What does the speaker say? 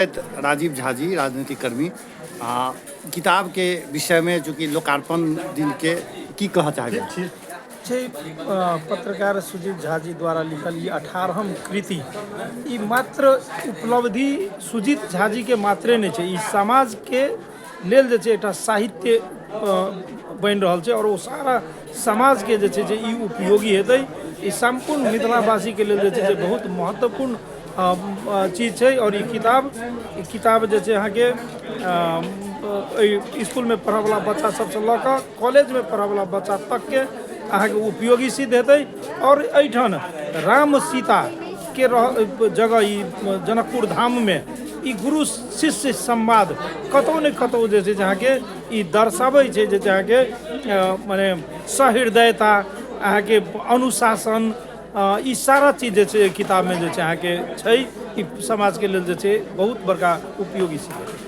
राजीव झा जी, राजनीतिक कर्मी, आ किताबके विषयमे चूँकि लोकार्पण दिनके की कहऽ चाहबै? छै पत्रकार सुजीत झा जी द्वारा लिखल ई 18म कृति, ई मात्र उपलब्धि सुजीत झा जीके मात्रे नहि छै, ई समाजके लेल जे छै एकटा साहित्य बनि रहल छै आओर ओ सारा समाजके जे छै जे ई उपयोगी हेतै। ई सम्पूर्ण मिथिलावासीके लेल जे छै जे बहुत महत्वपूर्ण चीज छै। आओर ई किताब जे छै अहाँके एहि इसकुलमे पढ़ऽवला बच्चा सबसँ लऽ कऽ कॉलेजमे पढ़ऽवला बच्चा तकके अहाँके उपयोगी सिद्ध हेतै। आओर एहिठाम राम सीताके रह जगह ई जनकपुर धाममे ई गुरु शिष्य संवाद कतहु ने कतहु जे छै जे अहाँके ई दर्शाबै छै जे अहाँके मने सहृदयता, अहाँके अनुशासन, ई सारा चीज जे छै एहि किताबमे जे छै अहाँके छै। ई समाजके लेल जे छै बहुत बड़का उपयोगी सिद्ध हेतै।